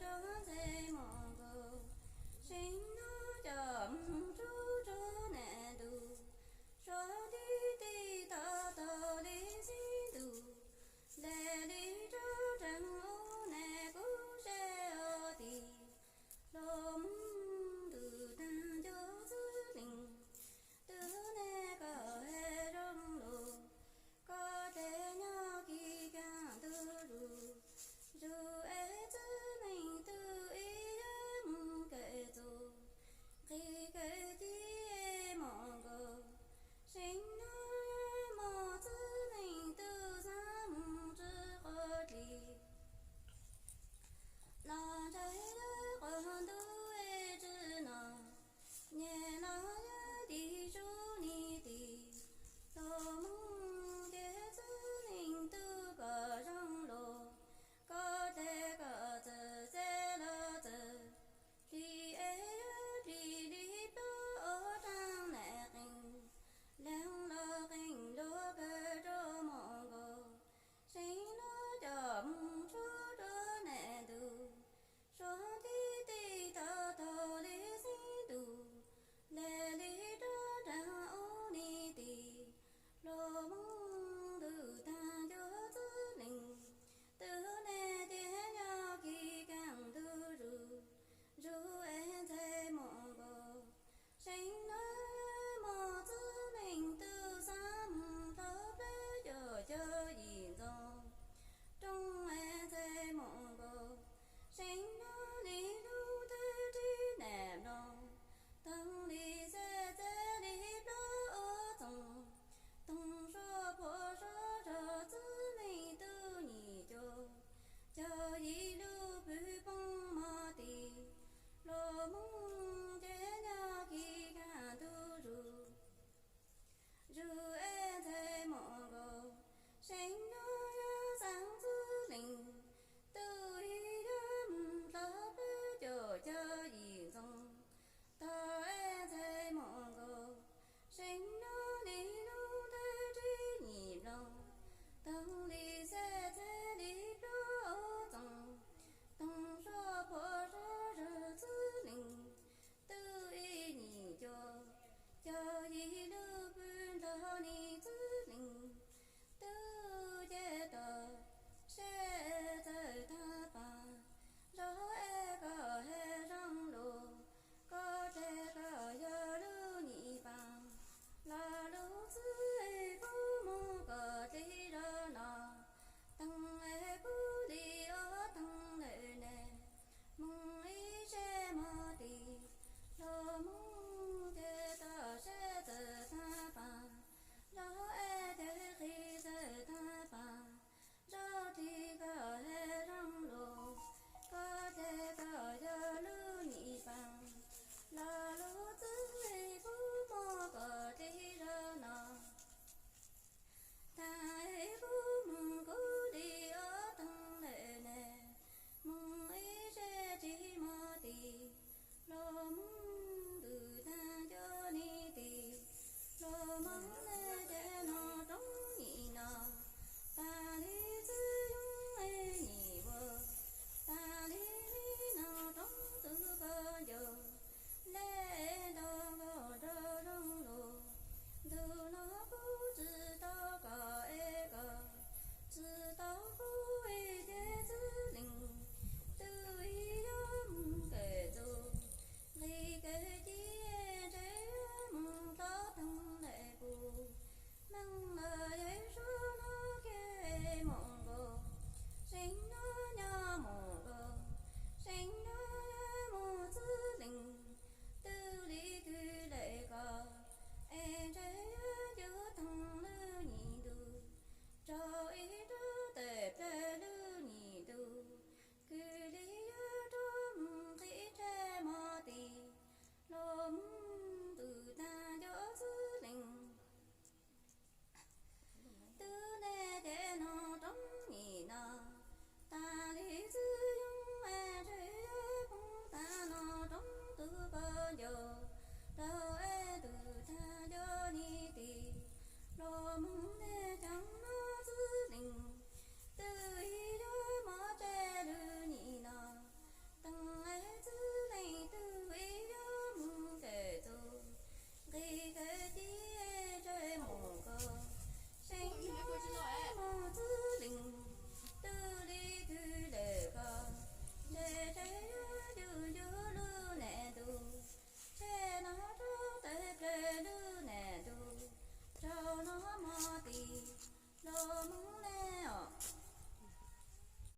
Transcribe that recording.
rau ntxhais muam nkaus. Seem no coj mus rub rau nam ntuj, suav tib tij tau tau li xib ntus, ntes li rau nreeg ub ne kuv seb ua tim. Hluas Hmoob ntuj tag nco txwv leej, tus ne koj hais zoo lus, koj ces nyob kis kav ntug zus, zus es txwv leej tug ib yam mus kawm txuj, nqhis kawm tij muam nkaus. Seem no yog muaj txwv leej tug xav mus tsi quav dlig, los ntshai yog quas ntuj es tsi no, nyem los yog tig sub ni tim. Hluas Hmoob ces txwv leej tug koj zoo lus, koj ces koj txawm txev los txawm dlig es yog dlig li plaub ua rau nam qeej, leeg los qeej luag kawg rau muam nkaus. Seem no coj mus rub rau nam ntuj, suav tib tij tau tau li xib ntus, ntes li rau nreeg ub ni tim. Hluas Hmoob ntuj tag nco txwv leej, tus ne ces nyob kis kav ntug zus, zus es ntxhais muam nkaus. Seem no yog muaj txwv leej tug xav mus rau plaub caug caum yim ntxoov, rooj es ntxhais muam nkaus. Seem no li lub thawj rib nam nploog, toog li xeb txev li plaub ua txoov, toog suab phuam suab zog txwv leej tug nyim cuaj, caum yim lub pw poob mog tim. Hluas Hmoob ces nyob kis kav ntug zus, zus es ntxhais muam nkaus. Seem no yog xav txwv leej tug ib yam mus rau plaub caug caum yim ntxoov, tog es ntxhais muam nkaus. Seem no li lub thawj rib nyim nploog, toog li xeb txev li plaub ua txoov, toog suab phuam suab zog txwv leej tug ib nyim cuaj, caum yim lub pw nrog ni txwv leej tug ces tau seb txawj tag pas, zog es koj hais zoo lus, koj ces koj yog lub nyim pas, los lub txwv es kuv mus koj dlig zog no, teeg es kuv li ob teeg lawm ne, mus ib seb mog tim. Hluas Hmoob ces tau seb txawj tag pas, zog es ces qhis txawj tag pas, zog dlig koj hais zoo lus, koj ces koj yog lub nyim pas, los lub txwv es kuv mus koj dlig zog no, tag es kuv mus kuv li ob teeg lawm ne, mus ib seb tsis mog tim. Hluas Hmoob ntuj tag nco ni tim, Hluas Hmoob ne ces noj roob nyim no, tas li txwv yoog es nyim ua, tas li li noj roob tug koj ncaus, lej nto nkaus rau zoo lus, ntu no kuv tsis tau koj es koj tsis tau kuv es ces txwv leej tug ib yam mus kawm txuj, nqhis kawm tij ntshe yam mus plaub teeg lawm puag, neeg lawm yawm suab no kiag muam nkaus, seem no nyob muam nkaus, seem no yog muaj txwv leej tug li kws lawm koj, es ntshe yog cuaj teeg lub nyim ntuj, rau ib rab tawm plaws lub nyim ntuj, kws li yog rov mus nqhis rhe mog tim. Hluas Hmoob ntuj tag nco txwv leej, tug ne ces noj roob nyim no, tas li txwv yoog es ntshe yog poob tag noj roob tug koj ncaus, rau es ntuj tag nco ni tim. Hluas Hmoob ne cov